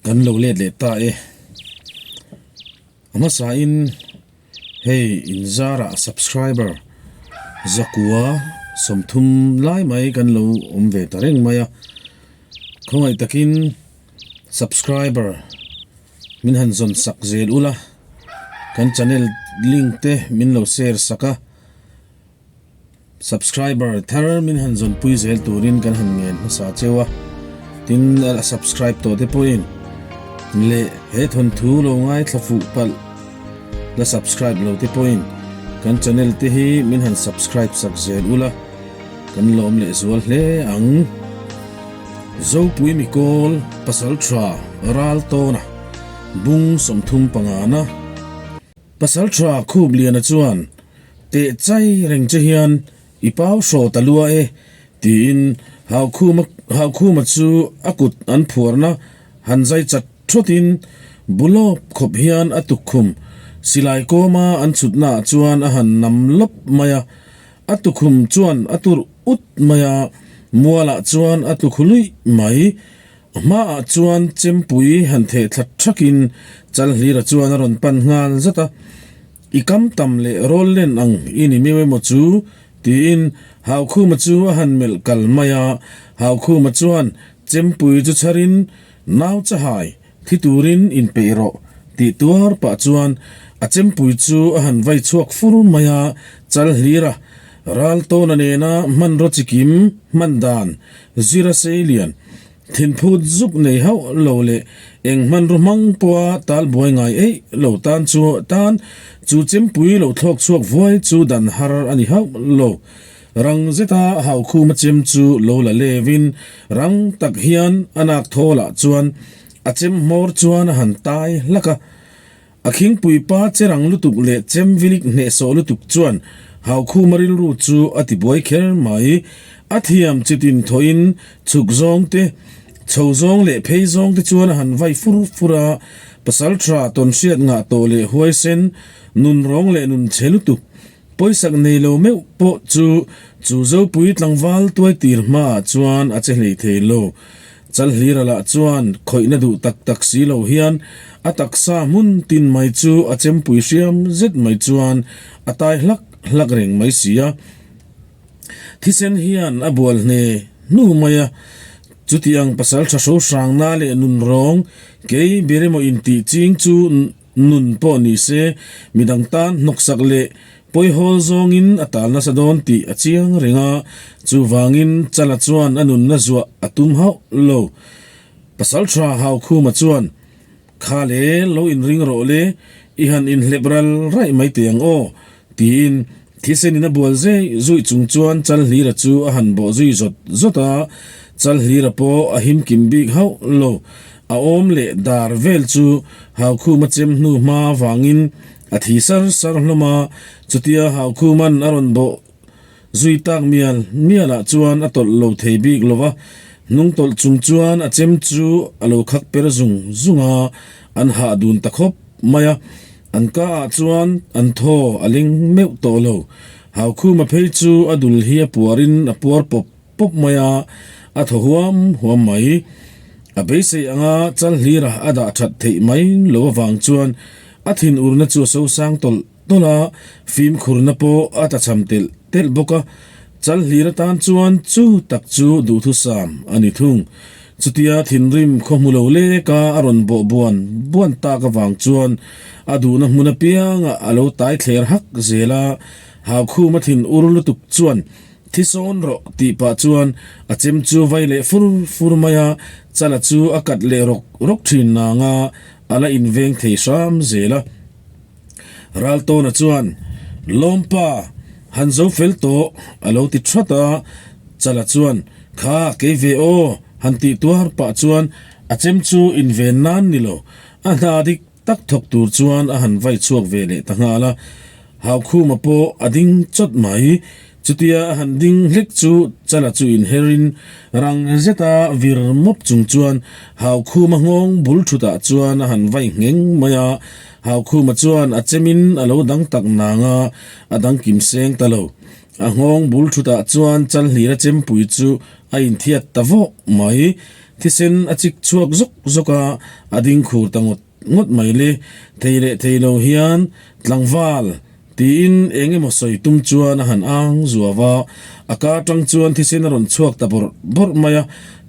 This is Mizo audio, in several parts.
Kan lo let leh ta e. A hmasain hei inzarah subscriber zakua 30 lai mai kan lo awm ve ta reng mai a. Khawngaih takin subscriber min han zawn sak zel ula, kan channel link te min lo share sak a. Subscriber thar min han zawnpui zel turin kan han ngen hmasa cheu a, tin a subscribe tawh te pawhin leh he thawnthu lo ngaithla fuh palh la subscribe lo te pawhin kan channel te hi min han subscribe sak zel ula kan lawm leh zual hle ang. Zopui Mikawl Pasal Tha Ral Tawna Bung 35 na Pasal Tha Khupliana chuan Teh chai reng che hian i pau hraw ta lua e, tiin Haukhuma Haukhuma chu a kut an phuarna han zai chat thawtin bulawp khawp hian a tukkhum silai kawma an chhutnaah chuan a han nam lawp mai a, a tukhum chuan a tur ut mai a, mualah chuan a tlu khu luih mai. A hmaah chuan chempui han theh thla thakin Chalhlira chuan a rawn pan nghal zat a. I kam tam leh rawl len ang i ni miau emaw chu? tiin Haukhuma chu a han melh kal mai a. Haukhuma chuan chempui chu chharin nau chahai thi turin inpeih rawh tih tuar pah chuan a chempui chu a han vai chhuak fur mai a, Chalhlira ral tawna nena hmanraw chikim hman dan zira seilian Thinphut zuk nei hauh lo leh eng hmanraw hmang pawha tal buai ngai eih lo tan chu tan chu chempui lo thlawk chhuak vuai chu dan har a ni hauh lo. Rang zeta haukhuma chem chu lo la levin rang tak hian a nak thawlah chuan a chem hmawr chuan a han tai hlak a. A khingpui pa che rang lutuk leh chem vilik hnehsawh lutuk chuan Haukhuma rilru chu a ti buai kher mai. A thiam chitin thawhin chhuk zawng te, chho zawng leh phei zawng te chuan a han vai fur fur a, pasal tha tawnhriat ngah tawh leh huaisen, nun rawng leh nun chhe lutuk Pawisak nei lo meuh pawh chu chu Zopui tlangval tuai tir hmaah chuan a che hlei thei lo. Chalhlira lah chuan khawihna duh tak tak si lo hian a taksa hmun tin mai chu a chempui hriam zet mai chuan a tai hlak hlak reng mai si a. Thisen hian a bual hne hnu mai a, chutiang pasal tha hro hrangna leh nunrawng kei ber emaw intih ching chu Nun pawh ni se, midang tan hnawksak leh pawihawl zawngin a tal nasa dawn tih a chiang reng a, chuvangin Chala chuan a nunna zuah a tum hauh lo. Pasalṭha Haukhuma chuan, Kha le, lo inring rawh le, i han inhlep ral raih mai teh ang aw, tiin thisenin a bual zei zuih chung chuan Chalhlira chu a han bawh zui zawt zawt a, Chalhlira pawh a himkim bik hauh lo. A awm leh dar vel chu Haukhuma chem hnu hma vangin a thi sar sar hlawm a, chutia Haukhuman a rawn bawh zui tak mial mial ah chuan a tawlh lo thei bik lo va, hnung tawlh chung chuan a chem chu a lo khak per zung zung a, an hah dun ta khawp mai a, an ka ah chuan an thaw a ling meuh tawh lo. Haukhuma phei chu a dul hi a puarin a puar pawp pawp mai a, a thaw huam huam mai. A beisei anga Chalhlira a dah that theih mai lo avang chuan a thinurna chu a sosang tawlh tawlh a, fimkhurna pawh a tlachham telh telh bawk a. Chalhlira tan chuan chu tak chu duhthusam a ni thung. Chutia thinrim khaw hmu lo leka a rawn bawh buan buan tak avang chuan a duhna hmun apiangah a lo tai thler hak zel a, Haukhuma thinur lutuk chuan Thi sawn rawh tih pah chuan a chem chu vai leh fur fur mai a, Chala chu a kat leh rawk rawk thin nang a, a la inveng thei hram zel a. Raltawna chuan, Lawmpa, han zo fel tawh, a lo ti that a, Chala chuan, Kha, kei ve aw, han tih tuar pah chuan a chem chu inven nan ni lo, a hna dik tak thawk tur chuan a han vai chhuak ve leh ta nghal a, Haukhuma pawh a ding chawt mai. Chutia a han ding hlek chu Chala chu inherin rang zeta vir mawp chung chuan Haukhuma nghawng bul thutah chuan a han vai ngheng mai a, Haukhuma chuan a chemin a lo dang tak nang a, a dang kim seng ta lo. A nghawng bul thutah chuan Chalhlira chempui chu a inthiat ta vawk mai. Thisen a chik chhuak zawk zawk a, a ding khur ta ngawt ngawt mai le. Thei leh thei lo hian tlangval tiin eng emaw sawi tum chuan a han ang zuau a, a ka atang chuan thisen a rawn chhuak ta bawrh bawrh mai a.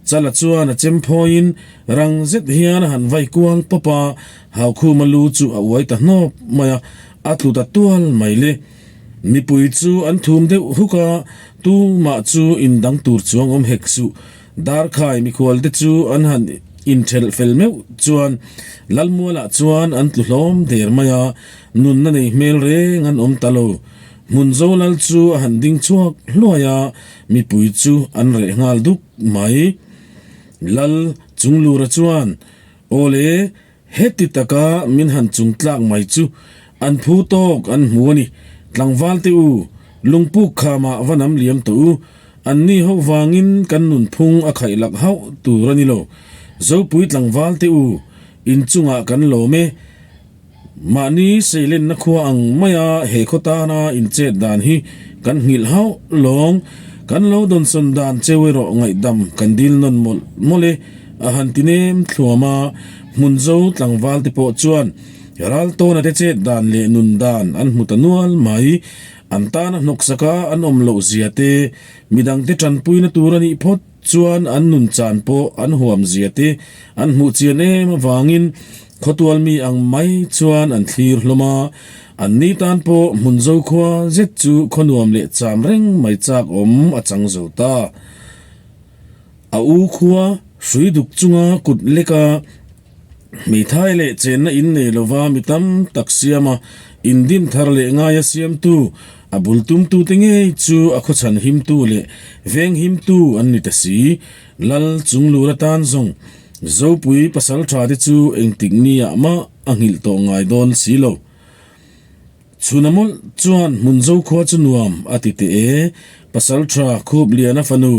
Chala chuan a chem phawiin rang zet hian a han vai kual pawp a, Haukhuma lu chu a uai ta hnawp mai a, a tlu ta tual mai le. Mipui chu an thum deuh huk a, tumah chu indang tur chuang awm hek suh. Darkhai mikhual te chu an han inthelh fel meuh chuan Lalmualah chuan an tlu hlawm der mai a, nunna nei hmel reng an awm ta lo. Hmunzo lal chu a han ding chhuak hluai a, mipui chu an reh nghal duk mai. Lal Chunglura chuan, Awle, Heti taka min han chung tlak mai chu an phu tawk an hmu a ni. Tlangval te u, lungpuk khamah va nam liam tawh u. An ni ho vangin kan nunphung a khaih lak hauh tur a ni lo. Zopui tlangval te u, inchungah kan lawm e. Mahni seilenna khua ang maia he khaw tana inchet dan hi kan nghilh hauh lawng. Kan lo dawnsawn dan cheu erawh ngaihdam kan dil nawn mawlh mawlh e. A han ti nem thluam a, Hmunzo tlangval te pawh chuan Raltawna te chet dan leh nun dan an hmu ta nual mai. An tana hnawksaka an awm loh zia te, midangte tanpuina tur a nih phawt chuan an nun chan pawh an huam zia te an hmuh chian em avangin khawtual mi ang mai chuan an thlir hlawm a. An ni tan pawh Hmunzo khua zet chu khaw nuam leh cham reng mai chak awm a chang zo ta. A u khua hrui duk chunga kut leka hmeithai leh chenna in nei lova mi tam tak siama indin thar leh ngaia siamtu, a bul tumtute ngei chu a khawchhan himtu leh veng himtu an ni ta si. Lal Chunglur atan zawng Zopui pasaltha te chu engtik niah mah a nghilh tawh ngai dawn si lo. Chhuna mawlh chuan Hmunzo khua chu nuam a ti teh e. Pasaltha Khupliana fanu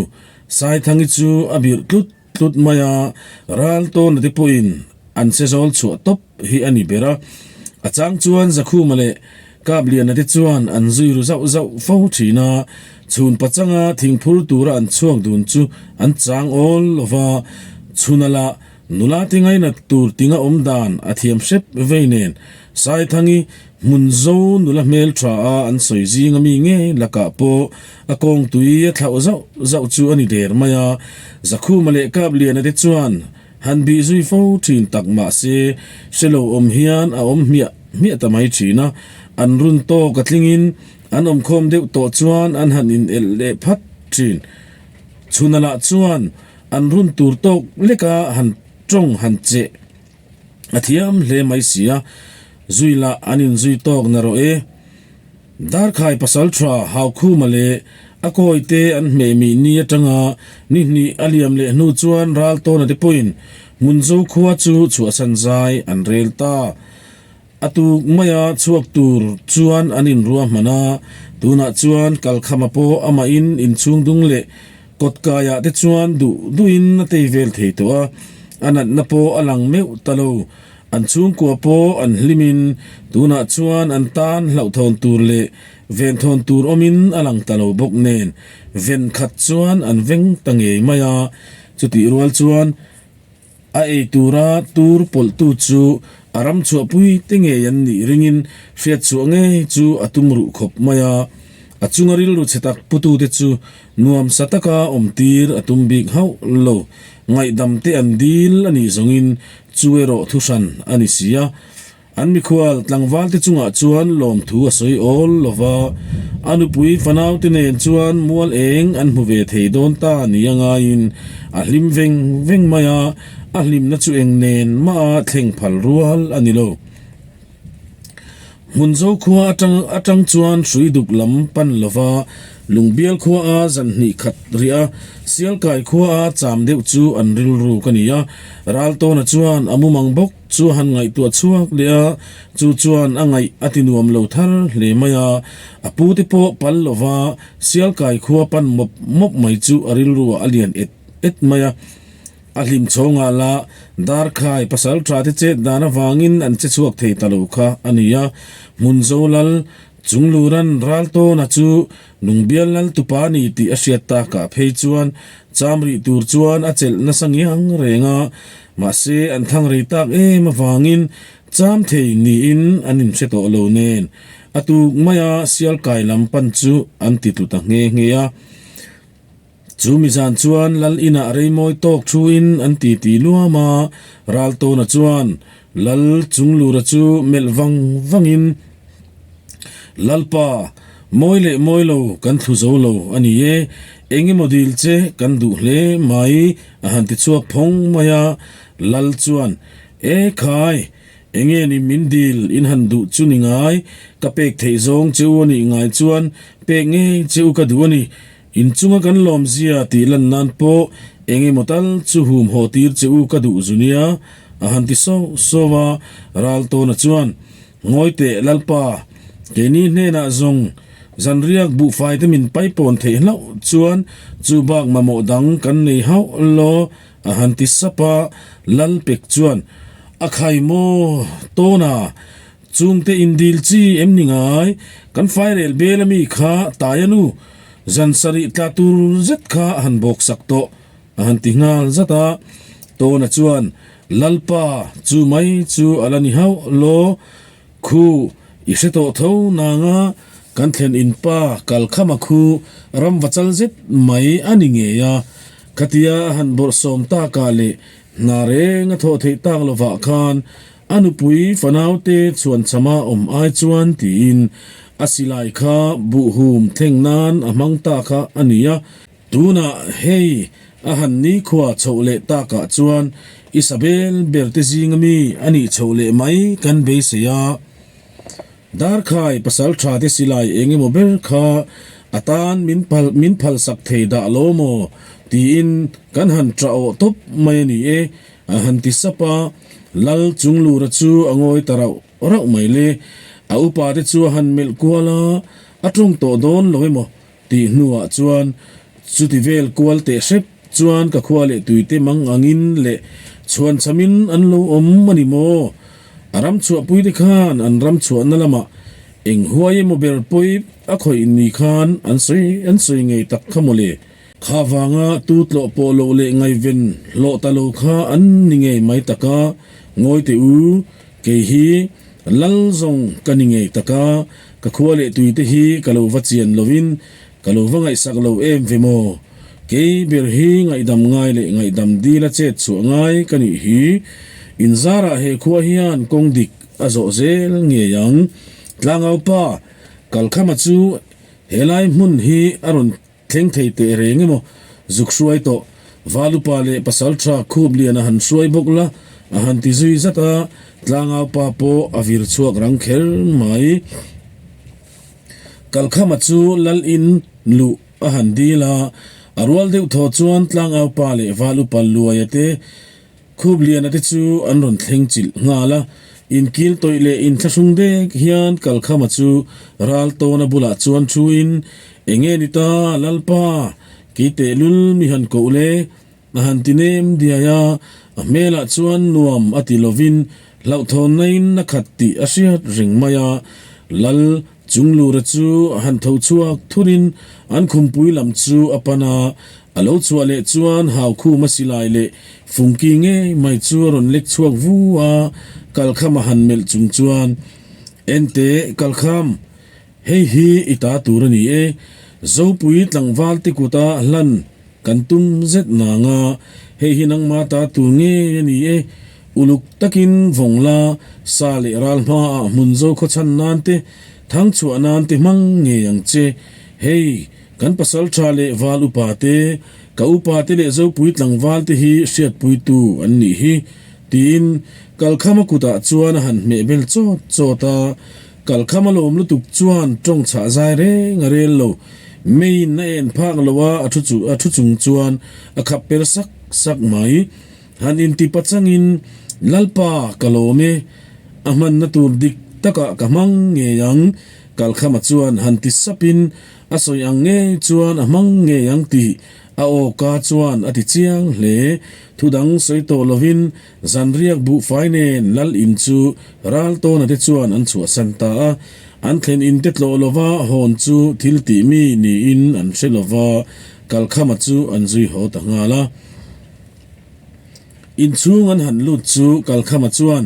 Saithangi chu a birh tlut tlut mai a, ral tawna te pawhin an che zawl chhuah tawp hi a ni ber a. A chang chuan Zakhuma leh Kapliana te chuan an zui ru zauh zauh fo thin a, chhun pachanga thingphur tura an chhuak dun chu an chang awl lo va, chhuna lah Nula ti ngainat tur tinga awm dan a thiam hrep vei nen Saithangi Hmunzo nula hmel tha a an sawi zing ami ngei lakah pawh a kawng tui a thlauh zauh zauh chu a ni der mai a. Zakhuma leh Kapliana te chuan han bih zui fo thin tak mah se hre lo awm hian a awm hmiah hmiah ta mai thin a. An run tawk a tlingin an awmkhawm deuh tawh chuan an han in elh leh phat thin. Chhuna lah chuan An run tur tawk leka han tawng han cheh a thiam hle mai si a, zui lah an inzui tawk na rawh e. Darkhai pasal tha Haukhuma leh a kawite an hmeh mih ni atanga ni hnih a liam leh hnu chuan Raltawna te pawhin Hmunzo khua chu chhuahsan zai an rel ta. A tuk maia chhuak tur chuan an inruahman a, tunah chuan Kalkhama pawh amahin inchhung dung leh kawtkaiah te chuan duh duhin a tei vel thei tawh a, a natna pawh a lang meuh ta lo. An chhungkua pawh an hlimin tunah chuan an tan hlauhthawn tur leh venthawn tur awmin a lang ta lo bawk nen ven khat chuan an veng ta ngei mai a, chutih rual chuan A ei tura tur pawlhtu chu a ram chhuahpui te ngei an nih ringin hriatchhuah ngei chu a tum ruh khawp mai a. A chunga rilru chhe tak putute chu nuamsa taka awmtir a tum bik hauh lo. Ngaihdam te an dil a nih zawngin chu erawh thuhran a ni si a. An mikhual tlangvalte chungah chuan lawmthu a sawi awl lo va, a nupui fanaute nen chuan mual eng an hmu ve thei dawn ta ni a ngaiin a hlim veng veng mai a, a hlimna chu eng nen mah a thleng phal rual a ni lo. Hmunzo khua atang atang chuan hrui duk lam pan lo va, Lungbial khua a zan hnih khat rih a, Sialkai khua a cham deuh chu an rilru ka ni a, Raltawna chuan a mumang bawk. Chu a han ngaihtuah chhuak leh a, chu chuan a ngaih a ti nuam lo thar hle mai a. A pu te pawh pal lova Sialkai khua pan mawp mawp mai chu a rilruah a lian et et mai a. A hlim chhawngah lah Darkhai pasal tha te chet dan avangin an che chhuak thei ta lo kha a ni a. Hmunzo lal Chungluran Raltawna chu Lungbial lal tupa a ni tih a hriat takah phei chuan Cham rih tur chuan a chelh nasa ngiang reng a, mahse an thang rei tak em avangin cham thei niin an inhre tawh lo nen a tuk maia sialkai lam pan chu an ti tlu ta nghe nghe a. Chu mi zan chuan Lal inah reimawi tawk thuin an titi luam a, Raltawna chuan Lal Chunglura chu melh vang vangin, Lalpa, mawi leh mawi lo kan thlu zo lo a ni e, eng emaw dil che kan duh hle mai a han ti chhuak phawng mai a, Lal chuan, E khai, enge ni min dil in han duh chu ni ngai, ka pek theih zawng che u a nih ngai chuan pek ngei che u ka duh a ni, Inchunga kan lawmzia tih lan nan pawh eng emaw tal chu hum haw tir che u ka duh zu nia, a han ti sauh sauh a. Raltawna chuan, Ngawi teh Lalpa, keini hnenah zawng zanriak buhfai te min paipawn theih hlauh chuan chu bak mamawh dang kan nei hauh law, a han ti sap a. Lalpek chuan, A khai maw Tawna, Chungte indil chi em ni ngai? Kan fairel bel ami kha tai a nu, zan sarih tla tur zet kha a han bawk sak tawh, a han ti nghal zat a. Tawna chuan, Lalpa, chu mai chu a la ni hauh law, khu i hre tawh tho nanga kan thlen in pa kalkhama khu ram va chal zet mai a ni ngei a, khatia a han bawrhsawm takah leh hna reng a thawh theih tak lovah khan A nupui fanaute chhuanchhama awm ai chuan tiin a silai kha buhhum thleng nan a hmang ta kha a ni a. Tunah hei a han nikhua chhoh leh takah chuan Isabel ber te zinga mi a nih chhoh leh mai kan beisei a. Darkhai pasal tha te silai eng emaw ber kha a tan min phal min phalsak thei dah lo maw tiin kan han ṭah awh tawp mai a ni e. A han ti sap a, Lal Chunglura chu a ngawi ta rauh rauh mai le. A upa te chu a han melh kual a, a ṭawng tawh dawn lo emaw tih hnuah chuan chuti vel kual teh hrep chuan ka khua leh tuite mang angin leh chhuan chhamin an lo awm a ni maw? A ram chhuahpui te khan an ram chhuahna lamah eng huai emaw ber pawi a khawih ni khan an sawi an sawi ngei tak kha maw le. Kha vanga tu tlawh pawh loh leh ngaihven hlawh ta lo kha an ni ngei mai tak a, ngawi teh u, kei hi lal zawng ka ni ngei tak a, ka khua leh tui te hi ka lo va chian lovin ka lo va ngaihsak lo em ve maw? Kei ber hi ngaihdam ngai leh ngaihdam dil a chet chhuah ngai ka nih hi, inzarah he khua hian kawng dik a zawh zel ngei ang. Tlangaupa, Kalkhama chu helai hmun hi a rawn Thleng thei teh reng emaw, zuk hruai tawh, Valupa leh Pasaltha khup lian a han hruai bawk la, a han ti zui zat a, Tlangau pa pawh a vir chhuak rang kher mai. Kalkhama chu Lal in luh a han dil a, a rual deuh thaw chuan Tlangau pa leh Valupa Luaia te Khup liana te chu an rawn thleng chilh nghal a, inkil tawih leh inthlahrung dek hian Kalkhama chu ral tawna bulah chuan thuin, Enge ni ta, Lalpa, kei tehlul mi han koh le? A han ti nem diai a, a hmelah chuan nuam a ti lovin hlauhthawnna in a khat tih a hriat reng mai a, Lal Chunglura chu a han tho chhuak thurin an khumpui lam chu a pan a, a lo chhuah leh chuan Haukhuma silai leh Fungki ngei mai chu a rawn lek chhuak vu a, Kalkhama han melh chung chuan, Enteh Kalkham, hei hi i ta tur a ni e, Zopui tlangval te kuta hlan kan tum zet nang a, hei hi nangma ta tur ngei a ni e, Uluk takin vawng la, sa leh ral hmaah hmun zo khaw chhan nan te, thang chhuah nan te hmang ngei ang che. Hei, kan pasal tha leh val upa te, ka upa te leh zopui tlangval te hi hriatpuitu an nih hi, tiin Kalkhama kutah chuan a han hmeh bel chawt chawt a. Kalkhama lawm lutuk chuan tawng chhah zai reng a rel lo. Meiin a en phak lo a, a thu chung chuan a khap per sak sak mai. Han inti pachangin, Lalpa, ka lawm e, a hmanna tur dik takah ka hmang ngei ang, Kalkhama chuan han ti sapin a sawi ang ngei chuan a hmang ngei ang tih a awka chuan a ti chiang hle. Thu dang sawi tawh lovin zanriak buhfai nen Lal in chu Raltawna te chuan an chhuahsan ta a, an thlen in te tlawh lova hawn chu thil tih mi niin an hre lova. Kalkhama chu an zui haw ta nghal a. Inchhung an han lut chu Kalkhama chuan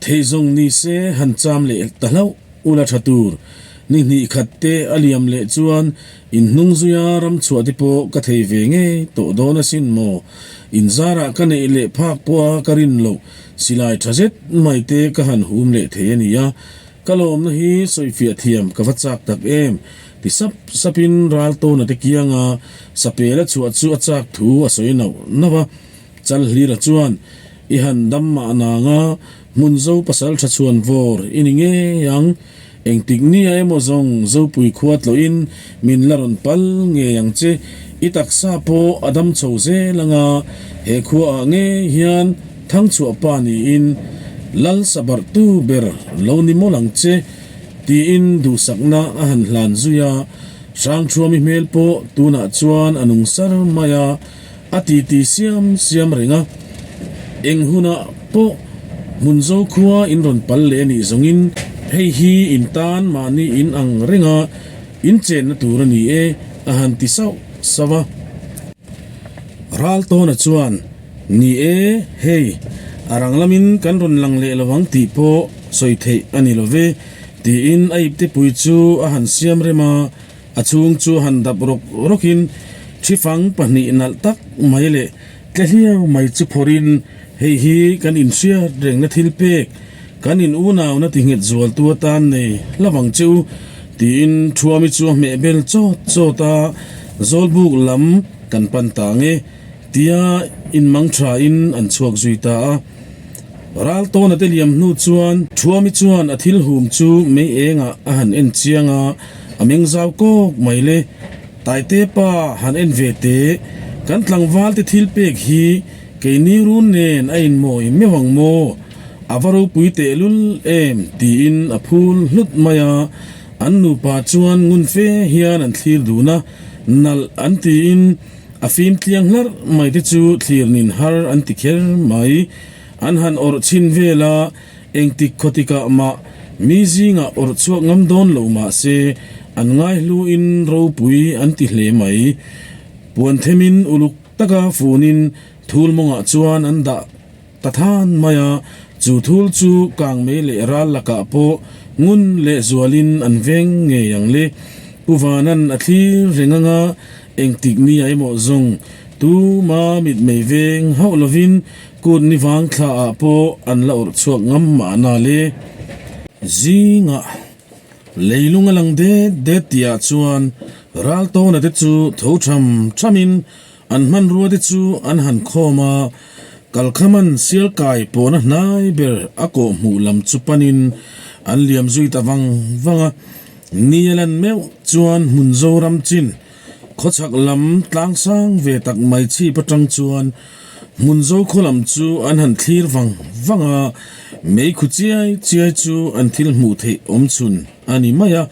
thei zawng ni se han cham leh ta hlauh ula tha tur. Ni hnih khat te a liam leh chuan in hnung zuia ram chhuah te pawh ka thei ve ngei tawh dawn asin maw? Inzarah ka neih leh phak pawha ka rin loh silai tha zet mai te ka han hum leh thei a nia. Ka lawmna hi sawifiah thiam ka va chak tak em? Ti sap sapin Raltawna te kianga sapel a chhuah chu a chak thu a sawi nauh nauh a. Chalhlira chuan, I han dam mah nanga hmun zo pasal tha chhuan vawr i ni ngei ang. Engtik nia emaw zawng Zopui khua tlawhin min la rawn pal ngei ang che. I taksa pawh a dam chho zel anga he khuaah ngei hian Thangchhuah pa niin Lal sabarhtu ber lo ni mawlh ang che tiin duhsakna a han hlan zui a. Hrangthuami hmel pawh tunah chuan a nung sar mai a. A titi siam siam reng a, eng hunah pawh hmun zo khua in rawn pal leh a nih zawngin hei hi in tan mahni in ang reng a, in chenna tur a ni e, a han ti sauh sauh a. Raltawna chuan, Ni e, hei, a rang lamin kan rawn lang leh lo ang tih pawh sawi theih a ni lo ve, tiin a iptepui chu a han siam rem a. A chhung chu han dap rawk rawkin thifang pahnih nalh tak mai leh tle hliau mai chu phawrhin hei hi kan inhriat rengna thil pek, kan in unauna ti nghet zualtu atan nei hlauh ang che u tiin Thuami chu a hmeh bel chawt chawt a, Zawlbuk lam kan pan ta ang e tia inmang thain an chhuak zui ta a. Raltawna te liam hnu chuan Thuami chuan a thil hum chu mei engah a han en chiang a, a meng zau kawk mai le. Taite pa han en ve teh, kan tlangval te thil pek hi keini run nen a inmawi meuh ang maw? A va ropui tehlul em? tiin a phul hlut mai a, an nupa chuan ngun fe hian an thlir dun a, nalh an tiin A fim tliang hlarh mai te chu thlir nin har an ti kher mai. An han awrh chhin vel a, engtik khawtikah mah mi zingah awrh chhuak ngam dawn lo mah se an ngaihluin ropui an ti hle mai. Puan themin uluk taka funin thul mawngah chuan an dah. Ta than mai a, chu thul chu kangmei leh ral lakah pawh ngun leh zualin an veng ngei ang le. Pu Vanan a thlir reng anga engtik ni a emaw zawng tuma mitmei veng hauh lovin kut ni vang thla ah pawh an la awrh chhuak ngam mahna le. Zingah leilung a lang det det tihah chuan Raltawna te chu tho tham thamin An hmanrua te chu an han khawm a, Kalkhaman sialkai pawhna hnai ber a kawh hmuh lam chu panin an liam zui ta vang vang a. Ni a lan meuh chuan hmun Zoram chin khawchhak lam tlangsang ve tak mai chhip atang chuan hmun Zo khaw lam chu an han thlir vang vang a, meikhu chiai chiai chu an thil hmuh theih awm chhun a ni mai a.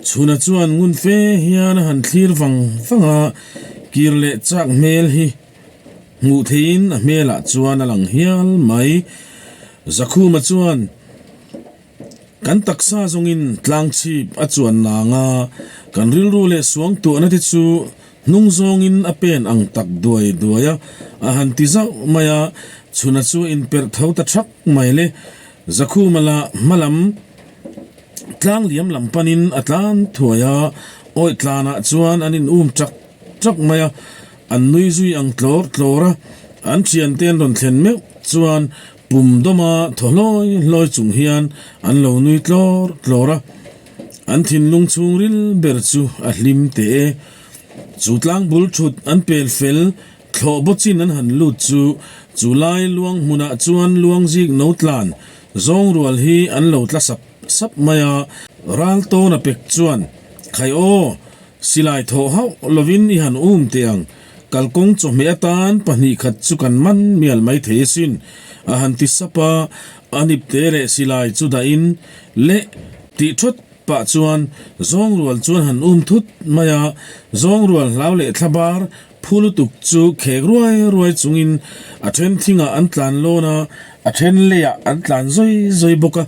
Chhuna chuan ngun fe hian a han thlir vang vang a, kir leh chak hmel hi hmuh theihin a hmelah chuan a lang hial mai. Zakhuma chuan, Kan taksa zawngin tlang chhip a chuan nang a, kan rilru leh suang tuahna te chu hnung zawngin a pen ang tak duai duai a, a han ti zauh mai a, Chhuna chu a inperh tho ta thak mai le. Zakhuma lah hmalam. Tlang liam lam panin a tlan thuai a, awih tlanah chuan an in um chak chak mai a, an nui zui ang tlawr tlawr a, an thiante an rawn thlen meuh chuan pum dawma thaw hlawi hlawi chung hian an lo nui tlawr tlawr a, an thinlung chhungril ber chu a hlim teh e. Chu tlang bul thut an pel fel thlawh bawchin an han lut chu, chu lai luang hmunah chuan luang zik no tlan Zawng rual hi an lo tla sap sap mai a, ral tawn a pek chuan, Khai aw, silai thawh hauh lovin i han um teh ang, kalkawng chawhmeh atan pahnih khat chu kan man mial mai thei asin, a han ti sap a, a nipte leh silai chu dahin leh tih thawt pah chuan zawng rual chuan han um thut mai a, zawng rual hlau leh thlabar Phu lutuk chu khek ruai ruai chungin a then thingah an tlan lawn a, a then leiah an tlan zawi zawi bawk a.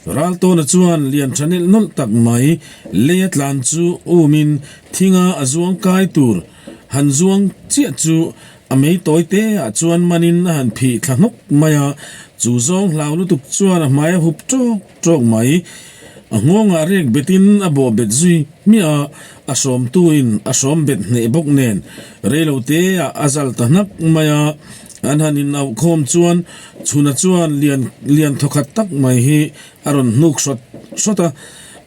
Raltawna chuan lian tha nelh nawlh tak mai leia tlan chu umin thinga a zuang kai tur han zuang chiah chu a mei tawi te ah chuan manin a han phih thla hnawk mai a, chu zawng hlau lutuk chuan a hmai a hup tawk tawk mai. A nghawngah rek betin a bawh bet zui hmiah a, a sawmtuin a sawm bet hneh bawk nen reilo te ah a zal ta hnak mai a. An han inauh khawm chuan Chhuna chuan lian lian thawkhat tak mai hi a rawn hnuk hrawt hrawt a,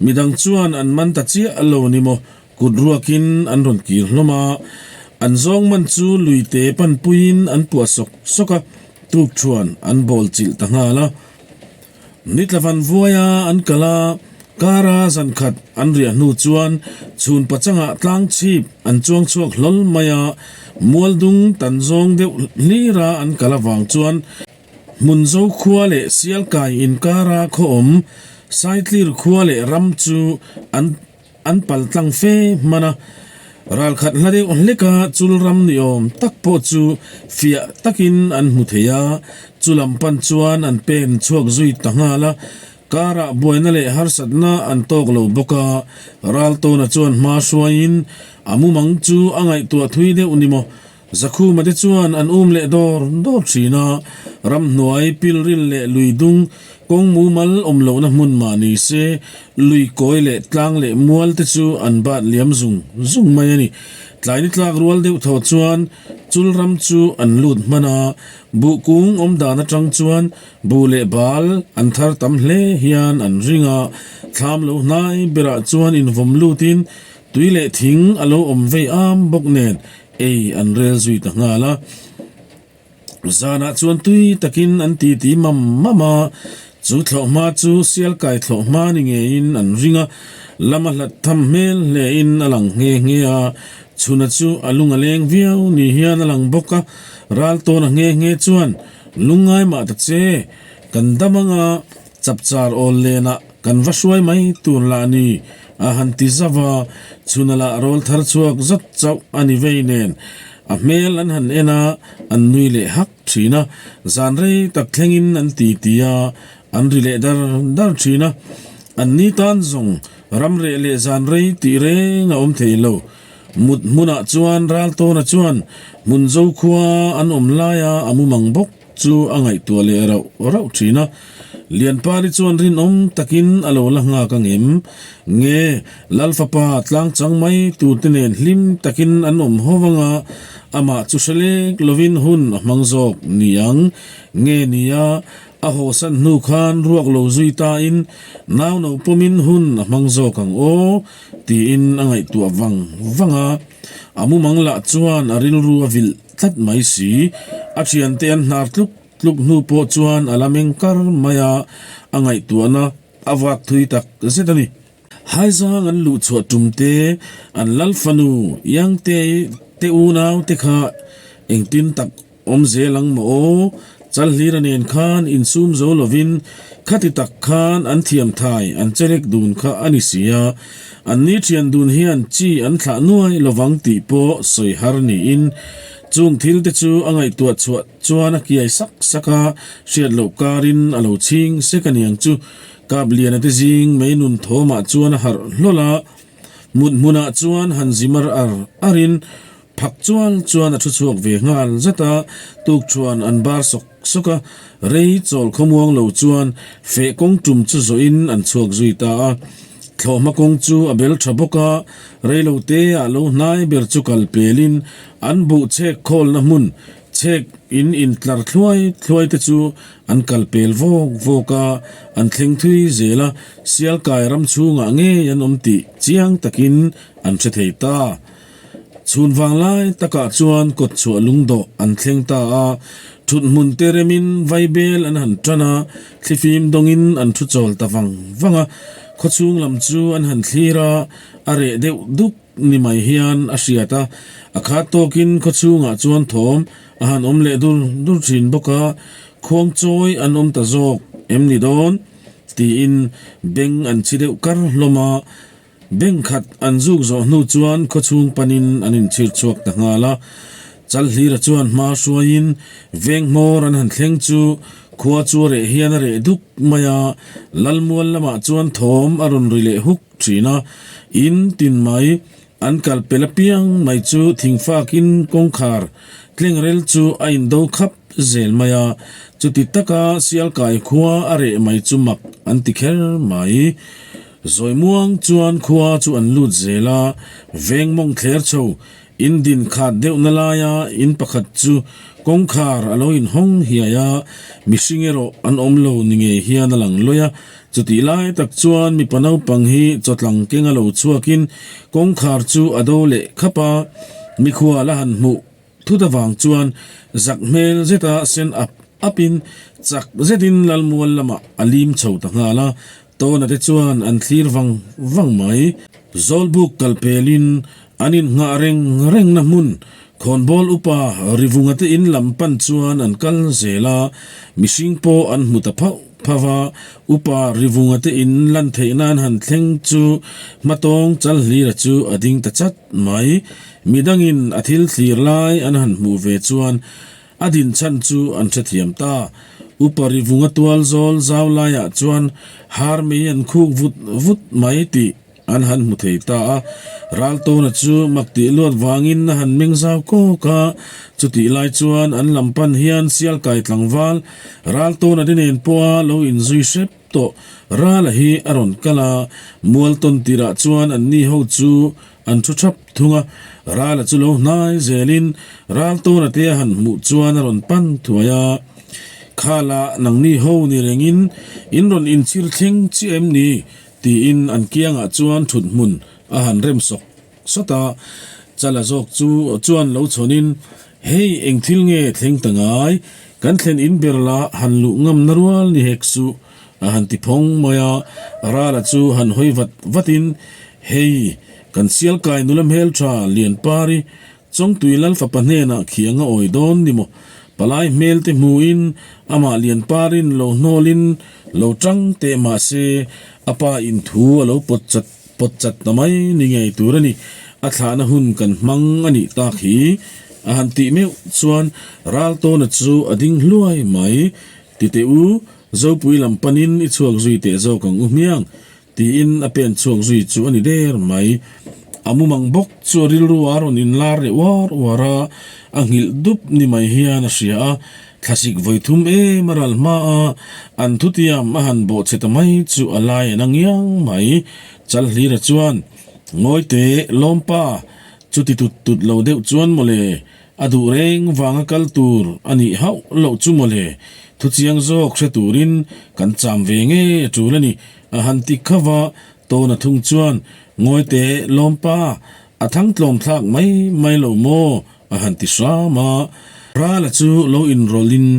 midang chuan an man ta chiah lo ni maw, kut ruakin an rawn kir hlawm a. An zawng man chu luite panpuiin an puah sawk sawk a, tuk chuan an bawl chilh ta nghal a. Nitla van vuaia an kal a, kara zan khat an riah hnu chuan chhun pachangah tlang chhip an chuang chhuak hlawl mai a, mual dung tan zawng deuh hlira an kal avang chuan hmun zo khua leh Sialkai inkara khaw awm Saitlir khua leh ram chu an An pal tlang fe hman a, ralkhat hla deuh hleka chul ram ni awm tak pawh chu fiah takin an hmu thei a, chu lam pan chuan an pen chhuak zui ta nghal a, karah buaina leh harsatna an tawk lo bawk a, Raltawna chuan hma hruaiin a mumang chu a ngaihtuah thui deuh ni maw? Zakhuma te chuan an um leh dawr dawr thin a, ramhnuai, pilril leh lui dung, kawng mumal awm lohna hmun mah ni se, lui kawi leh tlang leh mual te chu an bat liam zung zung mai a ni. Tlai ni tlak rual deuh thaw chuan chul ram chu an lut hman a, buh kung awm dan atang chuan buh leh bal an thar tam hle hian an ring a, thlam lo hnai berah chuan invawm lutin tui leh thing a lo awm vei am bawk nen Ei an rel zui ta nghal a, zanah chuan tui takin an titi mam mam a, chu thlawhhma chu sialkai thlawhhma ni ngeiin an ring a, lama hlat tham hmel hlein a lang nghe nghe a, chhuna chu a lung a leng viau ni hian a lang bawk a, Raltawna nghe nghe chuan lungngai mah ta che, kan dam anga chapchar awl lenah kan va hruai mai tur lah ni A han ti zauh a, chhuna lah rawl thar chhuak zat chauh a ni vei nen a hmel an han en a, an nui leh hak thin a, zan rei tak thlengin an ti ti a, an ri leh dar dar thin a. An ni tan zawng ram reh leh zan rei tih reng a awm thei lo. Mut hmunah chuan Raltawna chuan hmun zo khua an awm laia a mumang bawk. Chu a ngaihtuah leh rauh rauh thin a, Lianpari chuan rinawm takin a lo la nghak ang em? Nge, Lalfapa tlang chang mai turte nen hlim takin an awm ho vang a, amah chu hre lek lovin hun a hmang zawk ni ang. Nge nia, a hawsan hnu khan ruak lo zui tain nau no pawmin hun a hmang zawk ang aw, tiin a ngaihtuah vang vang a. A mumang lah chuan a rilru a vilh. Tlat mai si, a thiante an hnar tluk tluk hnu pawh chuan a la meng kar mai a, a ngaihtuahna a vak thui tak zet a ni. Haizang an luh chhuah tum te, an lal fanu Yangte te unau te kha engtin tak awm zel ang maw aw? Chalhlira nen khan insum zo lovin khati tak khan an thiam thai an chelek dun kha a ni si a, an ni thian dun hian chi an thlah nuai lovang tih pawh sawi har niin chung thil te chu a ngaihtuah chhuah chuan a kiai sak sak a, hriat loh karin a lo chhing sek a niang chu. Kapliana te zing mei nun thawmah chuan a harh hlawl a, mut hmunah chuan han zi mar ar arin Phak chuan chuan a thu chhuak ve nghal zat a, tuk chuan an bar sawk sawk a, rei chawl khawmuang lo chuan feh kawng tum chu zawhin an chhuak zui ta a. Thlawhhma kawng chu a bel tha bawk a, rei lo te ah lo hnai ber chu kal pelin an buh chhek khawlna hmun chhek in intlar thluai thluai te chu an kal pel vawk vawk a, an thleng thui zel a, Sialkai ram chhungah ngei an awm tih chiang takin an hre thei ta. Chhun vang lai takah chuan kawt chhuah lungdawh an thleng ta a, thut hmun te remin vaibel an han tan a, thlifim dawngin an thu chawl ta vang vang a, khawchhung lam chu an han thlir a, a reh deuh dup ni mai hian a hriat a, a khat tawkin khawchhungah chuan thawm a han awm leh dur dur thin bawk a, khuangchawi an awm ta zawk em ni dawn? tiin beng an chhi deuh kar hlawm a. Beng khat an zuk zawh hnu chuan khawchhung panin an inchhir chhuak ta nghal a. Chalhlira chuan hma hruaiin veng hmawr an han thleng chu khua chu a reh hian a reh duk mai a, Lalmual lamah chuan thawm a rawn ri leh huk thin a, in tin mai an kal pel apiang mai chu thingfakin kawngkhar tlengrel chu a indo khap zel mai a, chuti taka Sialkai khua a reh mai chu mak an ti kher mai. Zawimuang chuan khua chu an lut zel a, veng mawng thler chho In din khat deuhna laia in pakhat chu kawngkhar a lo inhawng hiai a, mihring erawh an awm lo ni ngei hian a lang lawih a. Chutih lai tak chuan mipa naupang hi chawtlang keng a lo chhuakin kawngkhar chu a do leh khap a, mikhual a han hmuh thut avang chuan zak hmel zeta sen ap apin chak zetin Lalmual lamah a lim chho ta nghal a, Tawna te chuan an thlir vang vang mai. Zawlbuk kal pelin an innghah reng rengna hmun khawnbawl upa Rivunga te in lam pan chuan an kal zel a, mihring pawh an hmu ta phauh phauh a, upa Rivunga te in lan theih nan han thleng chu hmatawng Chalhlira chu a ding ta chat mai. Midangin a thil thlir lai an han hmuh ve chuan A din chhan chu an hrethiam ta. Upa Rivunga tual zawl zau laiah chuan har mei an khuk vut vut mai tih an han hmu thei ta a. Raltawna chu mak tih luat vangin a han meng zau kawk a. Chutih lai chuan an lam pan hian Sialkai tlangval Raltawna te nen pawha lo inzui hrep tawh Rala hi a rawn kal a. Mualtawn tirah chuan anni ho chu An thu thap thung a, Rala chu lo hnai zelin Raltawna te a han hmuh chuan a rawn pan thuai a, Khala nangni ho ni rengin in rawn inchhir thleng chiah em ni? tiin an kiangah chuan thut hmun a han rem sawk sawt a. Chala zawk chu chuan lo chhawnin, Hei eng thil nge thleng ta ngai? Kan thlen in ber la han luh ngamna rual ni hek suh A han ti phawng mai a, Rala chu han hawi vat vatin, Hei, kan Sialkai nula hmeltha Lianpari, Chawngtui Lalfapa hnenah khiang a awi dawn ni maw? Palai hmel te hmuhin amah Lianparin lo hnawlin lo tang teh mah se, a pa in thu a lo pawt chat pawt chat ta mai ni ngei tur a ni. A thlahna hun kan hmang a nih tak hi. A han tih meuh chuan Raltawna chu a ding hluai mai. Ti teh u, Zopui lam panin i chhuak zui teh zawk ang u hmiang, tiin a pen chhuak zui chu a ni der mai. A mumang bawk chu a rilru a rawn inlar leh uar uar a, a nghilh dup ni mai hian a hria a, thlasik vawi thum em a ral hma a, an thutiam a han bawh chhe ta mai chu a lai en a ngiang mai. Chalhlira chuan, Ngawi teh, Lawmpa, chuti tut tut lo deuh chuan mawle, A duh reng vanga kal tur a nih hauh loh chu mawle, thuchiang zawk hre turin kan cham ve ngei a tul a ni, a han ti kha va. Tawna thung chuan, Ngawi teh Lawmpa, a thang tlawm thlak mai mai lo maw? a han ti hram a. Rala chu lo inrawlhin,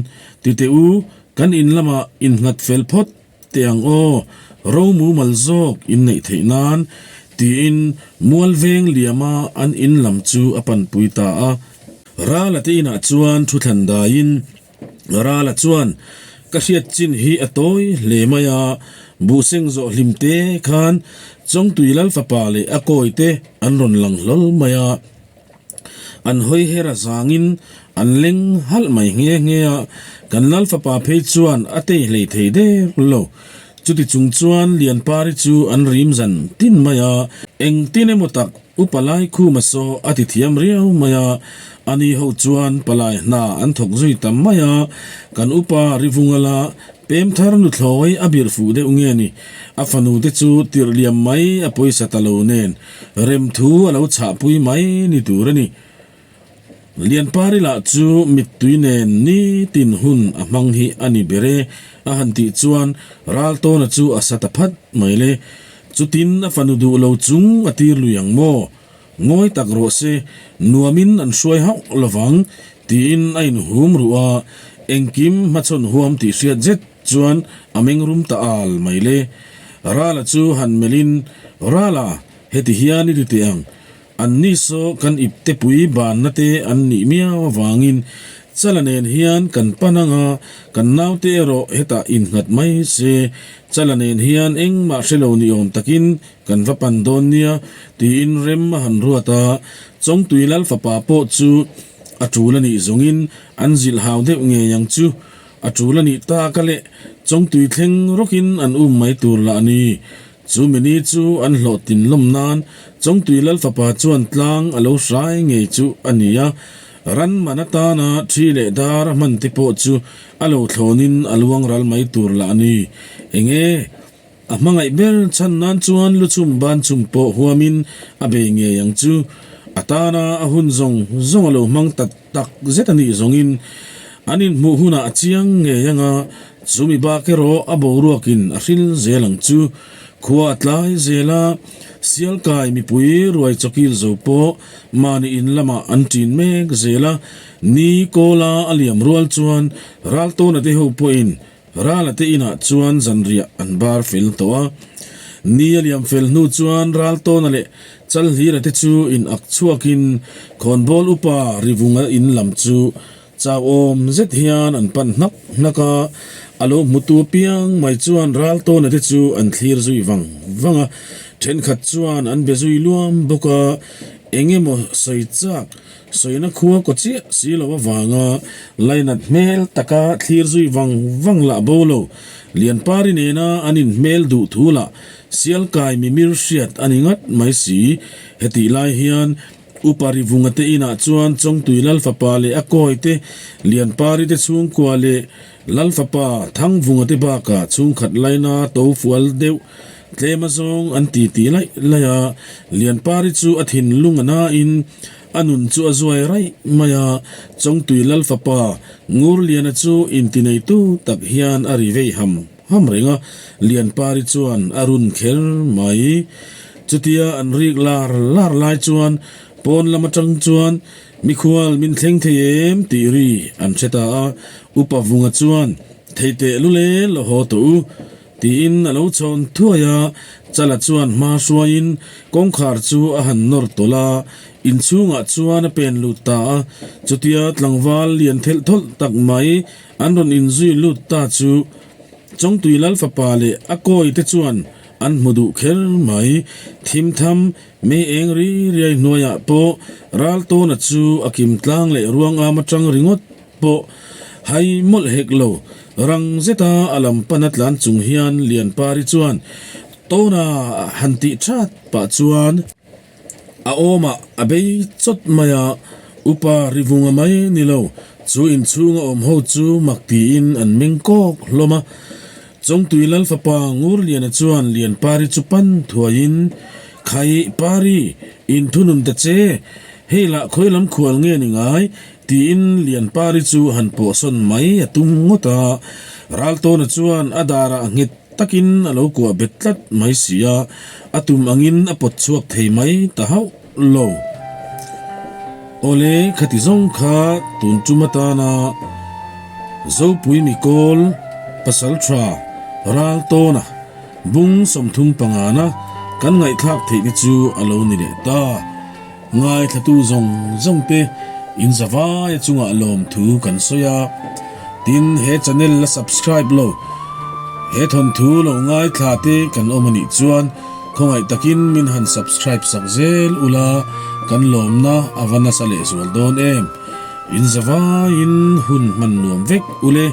Ti teh u, kan in lamah innghat fel phawt Teh ang aw, ro mumal zawk in neih theih nan, tiin mual veng liama an in lam chu a panpui ta a. Rala te inah chuan thu thlan daiin Rala chuan, Ka hriat chin hi a tawi hle mai a, buhseng zawh hlim te khan Chawngtui Lal fapa leh a kawi te an rawn lang hlawl mai a. An hawi her a zangin an leng halh mai nghe nghe a, kan Lal fapa phei chuan a tei hlei thei der lo. Chuti chung chuan Lianpari chu an rim zan tin mai a, engtin emaw tak upa Laikhuma saw a ti thiam riau mai a, ani ho chuan palai hna an thawk zui ta mai a, kan upa Rivunga la Pemthar nuthlawi a birh fuh deuh nge ni, a fanu te chu tirh liam mai a pawisa ta lo nen, Remthu a lo chhahpui mai ni tur a ni. Lianpari lah chu mittui nen nitin hun a hmang hi a ni ber e, a han tih chuan Raltawna chu a sa ta phat mai le. Chutin a fanu duh lo chung a tir lui ang maw? Ngawi tak rawh se, nuamin an hruai hauh lovang, tiin a inhum ruh a, engkim hmachhawn huam tih hriat zet chuan a meng rum ta al mai le. Rala chu han melhin, Rala, heti hian i ti teh ang. An ni saw kan ipte pui banna te an nih miau avangin Chala nen hian kan pan ang a, kan naute erawh hetah innghat mai se. Chala nen hian engmah hre lo ni awm takin kan va pan dawn nia, tiin rem a han ruat a. Chawngtui Lal fapa pawh chu. A tul a nih zawngin an zilh hau deuh ngei ang chu. A tul a nih tak a leh Chawngtui thleng rawkin an um mai tur lah a ni. Chu mini chu an hlawhtlin lawm nan Chawngtui Lal fapa chuan tlang a lo hrai ngei chu a ni a. Ran man atana thi leh dar a hman te pawh chu a lo thlawnin a luang ral mai tur lah a ni. Enge? A hmangaih ber chhan nan chuan lu chhum ban chhum pawh huamin a bei ngei ang chu. A tana a hun zawng zawng a lo hmang ta tak zet a nih zawngin an inhmuh hunah a chiang ngei ang a, chumi bak erawh a boruakin a hril zel ang chu. Khua a tlai zel a, Sialkai mipui ruai chawkil zo pawh mahni in lamah an ṭin mek zel a, ni kawla a liam rual chuan Raltawna te ho pawhin Rala te inah chuan zanriah an bar fel tawh a. Ni a liam fel hnu chuan Raltawna leh Chalhlira te chu in ak chhuakin khawnbawl upa Rivunga in lam chu chauhawm zet hian an pan hnak hnak a. A lo hmutu apiang mai chuan Raltawna te chu an thlir zui vang vang a. Thenkhat chuan an be zui luam bawk a, eng emaw sawi chak Sawina khua kaw chiah si lo avanga lainat hmel taka thlir zui vang vang lah bo lo. Lianpari nena an inhmel duh thu lah Sialkai mimir hriat a ni ngat mai si. Hetih lai hian Upa Rivunga te inah chuan Chawngtui Lalfapa leh a kawi te, Lianpari te chhungkua leh Lalfapa Thangvunga te bakah chhungkhat laina to fual deuh tlem azawng an ti ti laih laih a. Lianpari chu a thinlung a nain A nun chu a zuai raih mai a, Chawngtui Lalfapa Ngurliana chu intineitu tak hian a ri vei ham ham reng a, Lianpari chuan a run kher mai. Chutia an rik lar lar lai chuan pawn lam atang chuan mikhual min thleng thei em tih ri an hre ta a, Upa Vunga chuan thei teh lule lo haw tawh u. Tiin a lo chhawn thuai a, Chala chuan hma hruaiin kawngkhar chu a han nawr tawlh a, inchhungah chuan a pen lut ta a. Chutia tlangval lian thelh thawlh tak mai an rawn inzui lut ta chu Chawngtui Lal fapa leh a kawi te chuan an hmu duh kher mai. Thimtham mei eng ri riai hnuaiah pawh Raltawna chu a kim tlang leh ruang am atang ringawt pawh hai mawlh hek lo. Rang zeta a lam pana tlan chung hian Lianpari chuan Tawna han tih that pah chuan a awmah a bei chawt mai a, Upa Rivunga mai ni lo, chu inchhunga awm ho chu mak tiin an meng kawk hlawm a. Chawngtui Lal fapa Ngurliana chuan Lianpari chu pan thuaiin, Khai Pari, inthunun ta che, hei lah khawi lam khual nge ni ngai? Tiin Lianpari chu han pawhsawn mai a tum ngawt a, Raltawna chuan a darah nghet takin a lo kuah bet tlat mai si a, a tum angin a pawt chhuak thei mai ta hauh lo. Awle, khati zawng kha tun tum atana Zopui Mikawl Pasaltha Raltawna bung 30 pangana kan ngaihthlak theih te chu a lo ni leh ta. Ngaithlatu zawng zawng te in zavai chungah lawmthu kan sawi a, tin he channel la subscribe lo, he thawnthu lo ngaithla te kan awm anih chuan khawngaih takin min han subscribe sak zel ula kan lawmna a va nasa lehzual dawn em. In zavaiin hun hman nuam vek ule.